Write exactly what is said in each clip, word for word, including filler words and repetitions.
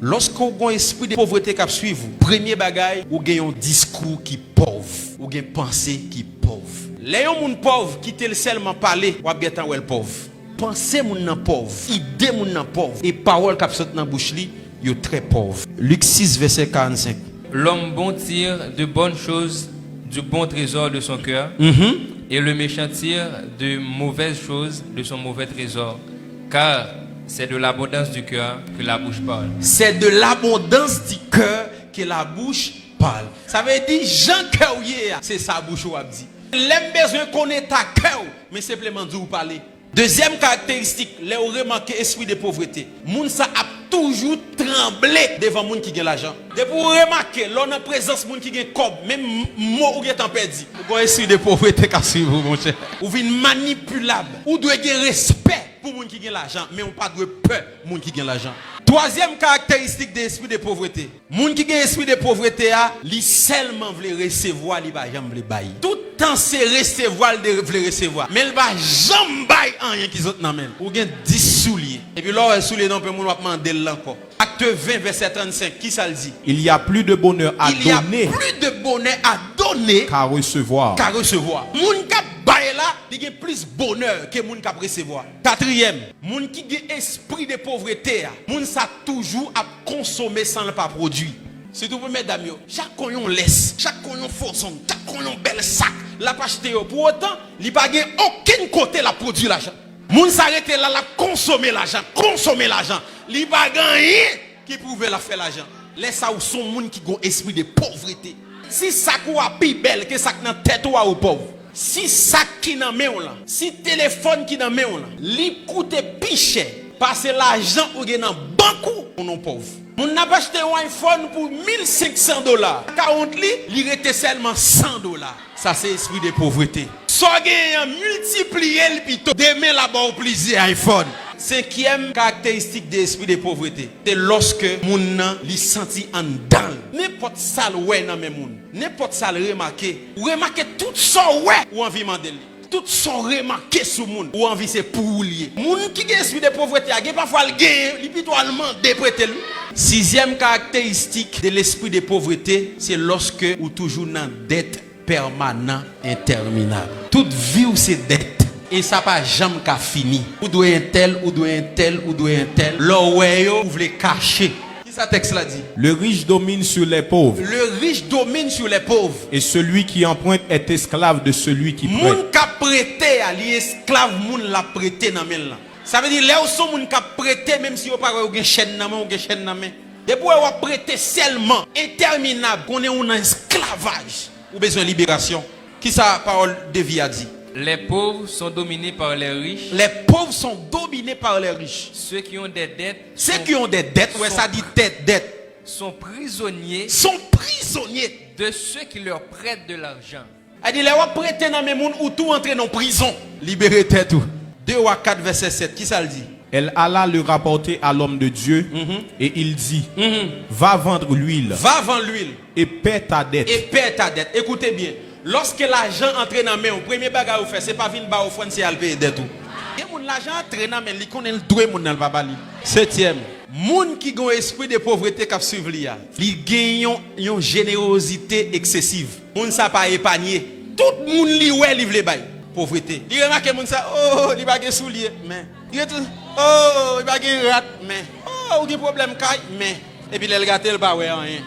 Lòske w gen yon espri de povrete k ap swiv ou, premye bagay, ou gen yon diskou ki pòv, ou gen panse ki pòv. Lè yon moun pòv, kite l sèlman pale, w ap gentan wè l pòv. Panse moun nan pòv, ide moun nan pòv, e pawòl k ap sot nan bouch li, yo trè pòv. Lik sis, vèsè karannsenk. L'homme bon tire de bonnes choses du bon trésor de son cœur, Mhm. et le méchant tire de mauvaises choses de son mauvais trésor. Car c'est de l'abondance du cœur que la bouche parle. C'est de l'abondance du cœur que la bouche parle. Sa vle di, jan kè w ye a, se sa bouch ou ap di. Lè m bezwen konn eta kè w, men senpleman di w pale. Dezyèm karakteristik, lè w remake espri de povrete, moun sa ap toujou tranble devan moun ki gen lajan. Depi w remake, lè w nan prezans moun ki gen kòb, menm mo ou gentan pèdi. Ou gen espri de povrete k ap swiv ou, monchè. Ou vin manipilab. Ou dwe gen respè pou moun ki gen lajan, men ou pa dwe pè moun ki gen lajan. Twazyèm karakteristik de espri de povrete, moun ki gen espri de povrete a, li sèlman vle resevwa, li pa janm vle bay. Tout tan se resevwa l de-, vle resevwa, men l pa janm bay anyen ki sot nan men l. Ou gen dis soulye, epi lè w wè soulye nan pye moun, w ap mande l ankò. Acte vingt, verset trente-cinq, ki sa l di? Il y a plus de bonheur à Il y a donner plus de bonheur à donner qu'à recevoir. Qu'à recevoir. Moun k ap bay la, li gen plis bonè ke moun k ap resevwa. Katriyèm, moun ki gen espri de povrete a, moun sa toujou ap konsome san l pa pwodui. Sitou pou medam yo, chak kon yon lès, chak kon yon fo zong, chak kon yon bèl sak, l ap achte yo. Pou otan, li pa gen okenn kote l ap pwodui lajan. Moun sa rete la, l ap konsome lajan, konsome lajan. Li pa gen anyen ki pwouve l ap fè lajan. Lè sa ou se yon moun ki gon espri de povrete. Si sak ou a pi bèl ke sak nan tèt ou a, ou pòv. Si sak ki nan men w lan, si telefòn ki nan men w lan, li koute pi chè pase lajan ou gen nan bank ou, ou non pòv. Moun nan ap achte yon iPhone pou mil senk san dola. Ka wont li, li rete sèlman san dola. Sa se espri de povrete. Sa w genyen an, miltipliye l pito. Demen l a ba w plizyè iPhone. Senkyèm karakteristik de espri de povrete, se lòske moun nan li santi anndan l. Nenpòt sa l wè nan men moun, nenpòt sa l remake, ou remake tout sa w wè, ou anvi mande l li. Tout sa w remake sou moun, ou anvi se pou ou li ye. Moun ki gen espri de povrete a, gen pafwa l genyen, li pito al mande prete l. Sizyèm karakteristik de lespri de povrete, se lòske ou toujou nan dèt pèmanan, entèminab. Tout vi w se dèt. E sa pa janm ka fini. Ou dwe entèl, ou dwe entèl, ou dwe entèl. Lè w wè yo, ou vle kache. Ki sa tèks la di? Le riche domine sur les pauvres. Le riche domine sur les pauvres. Et celui qui emprunte est esclave de celui qui prête. Moun k ap prete a, li esklav moun l ap prete nan men l lan. Sa vle di, lè w se yon moun k ap prete, menm si yo pa wè ou gen chèn nan men, ou gen chèn nan men. Depi w wè w ap prete sèlman, entèminab, konnen ou nan esklavaj. Ou bezwen liberasyon. Ki sa pawòl de vi a di? Les pauvres sont dominés par les riches. Les pauvres sont dominés par les riches. Ceux qui ont des dettes Ceux qui ont des dettes, ouais, ça dit tête, dette. Sont prisonniers Sont prisonniers de ceux qui leur prêtent de l'argent. A di, lè w ap prete nan men moun, ou tou antre nan prizon. Libere tèt ou. De Wa kat, vèsè sèt, ki sa l di? Elle alla le rapporter à l'homme de Dieu, Mhm. et il dit, Mhm. Va vendre l'huile Va vendre l'huile et paie ta dette. Et paie ta dette. Écoutez bien. Lòske lajan antre nan men w, premye bagay ou fè, se pa vin ba ofrann, se al peye dèt ou. Gen moun lajan antre nan men l, li konnen l dwe moun nan, l pa ba li. Setyèm, moun ki gen yon espri de povrete k ap swiv li a, li gen yon, yon jenerozite eksesiv. Moun sa pa epanye. Tout moun li wè, li vle bay. Povrete. Li remake moun sa, oh, li pa gen soulye, men. Li gen tout, oh, li pa gen rad, men. Oh, ou gen pwoblèm kay, men. Epi lè l gate, l pa wè anyen.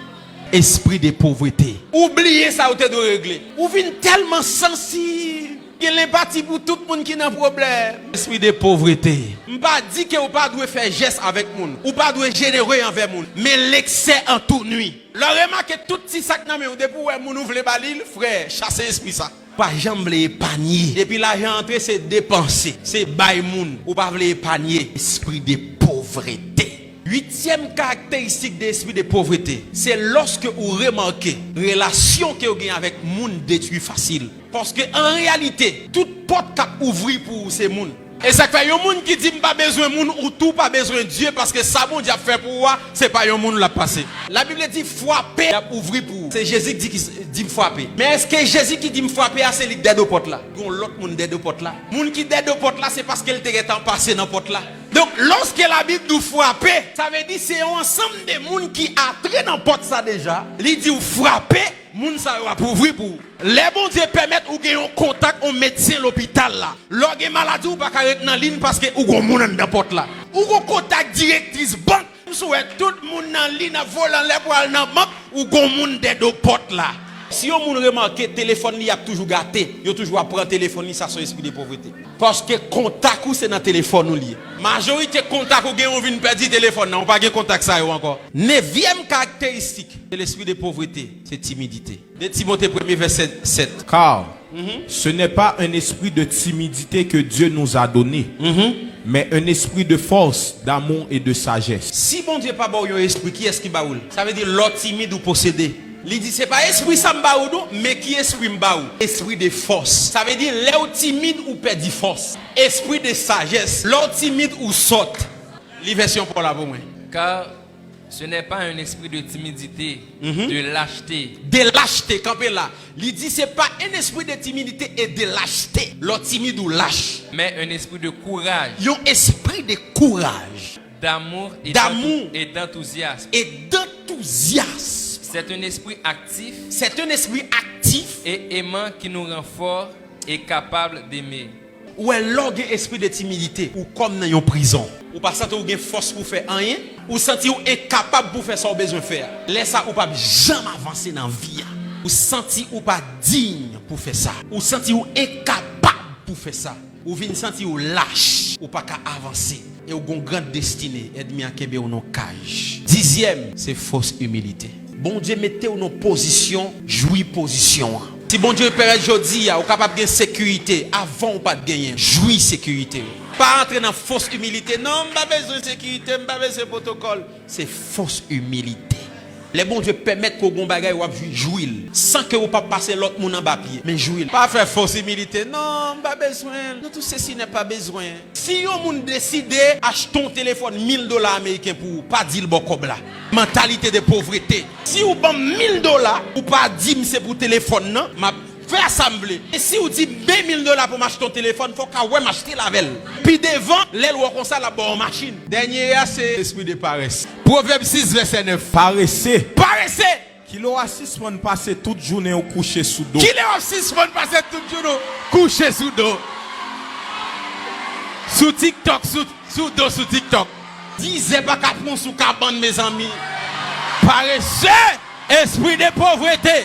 Espri de povrete. Ou bliye sa ou te dwe regle. Ou vin tèlman sansib. Gen lenpati pou tout moun ki nan pwoblèm. Espri de povrete. M pa di ke ou pa dwe fè jès avèk moun. Ou pa dwe jenere anvè moun. Men l'excès en tout nuit. Lè w remake tout ti sa k nan men w, depi w wè moun ou vle ba li l, frè, chase espri sa. Pa janm vle epanye. Depi lajan antre, se depanse, se bay moun. Ou pa vle epanye. Espri de povrete. Uityèm karakteristik de espri de povrete, se lòske ou remake relasyon ke w gen avèk moun detwi fasil. Paske an reyalite, tout pòt k ap ouvri pou ou se moun. E sa k fè yon moun ki di, "M pa bezwen moun," ou tou pa bezwen Dye, paske sa Bondye ap fè pou ou a, se pa yon moun l ap pase. Labib di, "Frape, l ap ouvri pou ou." Se Jezi ki di, ki s-, di, "Frape." Men èske Jezi ki di, "M frape" a, se li k dèyè pòt la? Gon lòt moun dèyè pòt la. Moun ki dèyè pòt la, se paske l te gentan pase nan pòt la. Donk, lòske Labib di w frape, sa vle di se yon ansanm de moun ki antre nan pòt sa deja. Li di w frape, moun sa yo ap ouvri pou ou. Lè Bondye pèmèt ou gen yon kontak yon medsen lopital la, lè w gen maladi, ou pa ka ret nan liy paske ou gon moun anndan pòt la. Ou gon kontak direktris bank. M sou wè tout moun nan liy ap vole anlè pou al nan bank, ou gon moun dèdo pòt la. Si yon moun remake telefòn li ap toujou gate, yo toujou ap pran telefòn li, sa se yon espri de povrete. Paske kontak ou se nan telefòn ou li ye. Majorite kontak ou gen, ou vin pèdi telefòn nan, ou pa gen kontak sa yo ankò. Nevyèm karakteristik de lespri de povrete, se timidite. De Timote premye vèsè sèt. Car ce n'est pas un esprit de timidité que Dieu nous a donné, mais un esprit de force, d'amour et de sagesse. Si Bondye pa ba w yon espri, kiyès ki ba ou l? Sa vle di lè w timid ou posede. Li di se pa espri sa m ba ou non, men ki espri m ba ou? Espri de fòs. Sa vle di lè w timid ou pèdi fòs. Espri de sajès. Lè w timid ou sòt. Li vèsyon pa w la pou mwen. Car ce n'est pas un esprit de timidité, de lâcheté. De lâcheté, kanpe la. Li di se pa un esprit de timidité et de lâcheté. Lè w timid ou lach. Mais un esprit de courage, yon espri de kouraj, d'amour et d'enthou-, et d'enthousiasme, et d'enthousiasme. C'est un esprit actif, c'est un esprit actif, et aimant qui nous rend forts et capables d'aimer. Ou wè, lè w gen espri de timidite, ou kòm nan yon prizon. Ou pa santi w gen fòs pou fè anyen. Ou santi w enkapab pou fè sa w bezwen fè a. Lè sa, ou p ap janm avanse nan vi a. Ou santi ou pa diy pou fè sa. Ou santi w enkapab pou fè sa. Ou vin santi w lach. Ou pa ka avanse. E w gon gran destine. Ènmi a kenbe w nan kaj. Dizyèm, se fòs imilite. Bondye mete w nan pozisyon, jwi pozisyon an. Si Bondye pèmèt jodi a, ou kapab gen sekirite, avan ou pa t genyen, jwi sekirite ou. Pa antre nan fos imilite, non, m pa bezwen sekirite, m pa bezwen pwotokòl. Se fos imilite. Lè Bondye pèmèt ke w gon bagay, w ap jwi, jwi l, san ke ou pa pase lòt moun anba pye, men jwi l. Pa fè fos imilite, non, m pa bezwen l, non, tout ceci n'est pas besoin. Si yon moun deside achte yon telefòn mil dola ameriken pou ou, pa di l ba w kòb la. Mantalite de povrete. Si ou ban m mil dola, ou pa di m se pou telefòn nan, m ap fè sa m vle. E si ou di m, "Ben mil dola pou m achte yon telefòn," fò w ka wè m achte l avè l. Pi devan, lè l wè w konsa, l ap ba w yon machin. Dènye a, se lespri de parès. Pwovèb sis, vèsè nèf. Parese. Parese! Kilè w ap sispann pase tout jounen w kouche sou do? Kilè w ap sispann pase tout jounen w kouche sou do? Sou TikTok, sou, sou do, sou TikTok. Dizè pa ka pran w sou kabann, mezanmi. Parese, espri de povrete.